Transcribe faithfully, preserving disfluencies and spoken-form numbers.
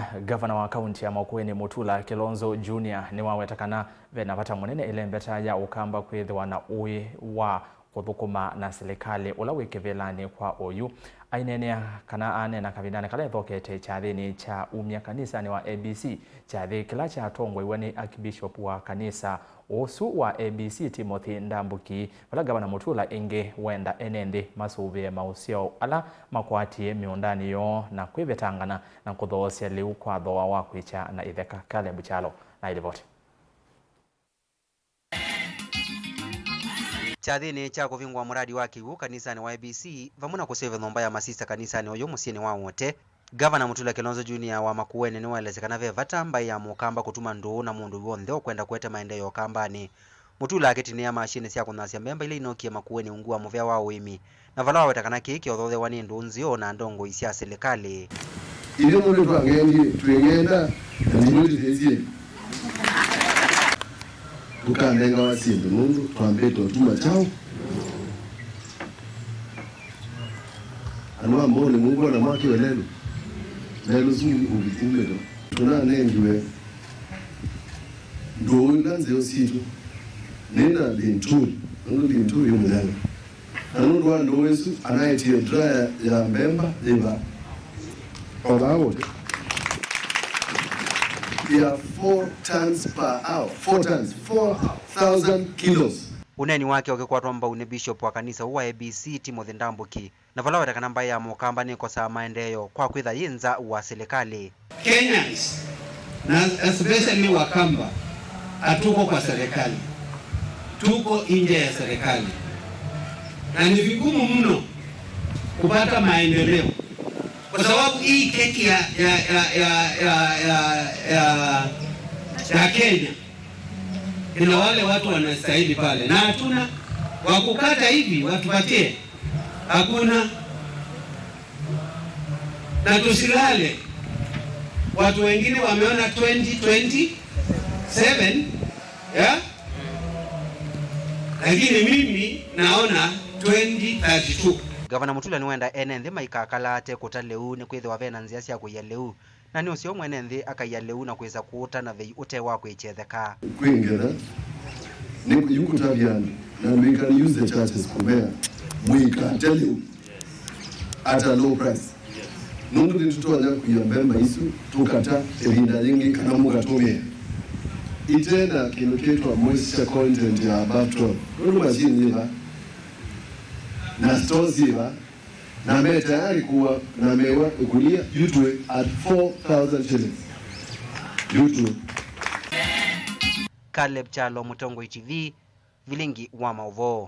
Ngavana wa kaunti ya Makueni, Mutula Kilonzo Junior, nĩwaweta kana ve na vata mũnene ĩlembeta ya Ũkamba kwĩthĩwa na ũĩ wa kũthũkũma na silikalĩ ũla wĩ kĩvĩlanĩ kwa oyu. Aineenea kana aneena kavindanĩ kala ĩthokete kyathĩnĩ kya umya kanisanĩ wa A B C, kyathĩ kĩla kyatongoiwe nĩ Archbishop wa kanisa ũsu wa A B C, Timothy Ndambuki, vala Ngavana Mutula ĩngĩ wenda ene nthĩ masũvĩe maũsyao ala makwatie mĩũndanĩ yoo na kwĩvetangana na kũthoosya lĩu kwa thooa wa kwĩkya na itheka. Caleb Kyalo na ĩlivoti. Kyathĩnĩ kya kũvingũa mũradi wa kĩw'ũ kanisanĩ wa A B C, vamwe na kũseve nyũmba ya masista kanisanĩ ũyũ mũsyĩnĩ wa Wote, Ngavana Mutula Kilonzo Junior wa Makueni nĩwaelesya kana ve vata mbaĩ ya Mũkamba kũtuma ndũũ na mũndũ w'onthe ũkwenda kũete maendeeo Kambanĩ. Mutula akĩtinĩa mashinĩ sya kũnyasya mbemba ila inokie Makueni ungu wa mũvea wa ũĩmi, na vala waweta kana kĩĩ kĩothoothewa nĩ ndũũ nzeo na ndongoi sya silikalĩ. Ithyĩ mũndũ twang'endie, twĩng'enda, na nĩmwĩtĩkĩĩsye. Tũkanengawa syĩndũ nũndũ twambĩte ũtuma kyaũ. Andũ a Mboni mũkwona mwakĩwe lelũ. Lelũ su ũkĩkumĩtwe. Tũnanengiwe ndũũ ila nzeo sitũ. Nĩna Linturi, nũndũ Linturi ĩ mũthanga. Na nũndũ wa ndũũ ĩsu, anaetie dryer ya mbemba ĩva. Kwa vaa Wote. Ya four tons per hour. Four tons. Four thousand kilos. Ũneeni wake ũkĩkwatwa mbau nĩ Bishop wa kanisa ũũ wa A B C, Timothy Ndambuki, na vala weta kana mbaĩ ya Mũkamba nĩkosaa maendeeo kwa kwĩtha yĩ nza wa silikalĩ. Kenyans, na especially Wakamba, hatuko kwa serikali. Tuko nje ya serikali. Na ni vigumu mno kupata maendeleo. Kwa sababu hii keki ya, ya, ya, ya Kenya, ina wale watu wanastahili pale. Na hatuna wa kukata hivi, watupatie. Hakuna. Na tusilale. Watu wengine wameona twenty twenty-seven, yeah? Lakini mimi naona twenty thirty-two. Ngavana Mutula nĩwenda ene nthĩ maikakalate kũta lĩu nĩkwĩthĩwa ve na nzĩa sya kũia lĩu. Na nĩ ũseo mwene nthĩ akaia lĩu na kwĩsa kũũta na vei ũte wa kwĩkyetheka. Kwĩ ngetha, nĩ yu kũtavya andũ, na we can use the churches kũmea, mũikate lĩu at a low price. Nũndũ nĩtũtonya kũia mbemba isu, tũkata ĩvinda yĩngĩ kana mũkatũmĩa. Ite na kĩndũ kĩtwa moisture content ya above twelve. Nũndũ machine yĩva, na stores yĩva, na me tayari kuwa na mewa ĩkunia yutwe at four thousand shillings. Yutwe. Caleb Kyalo, Mũtongoi T V, vilingi wa maũvoo.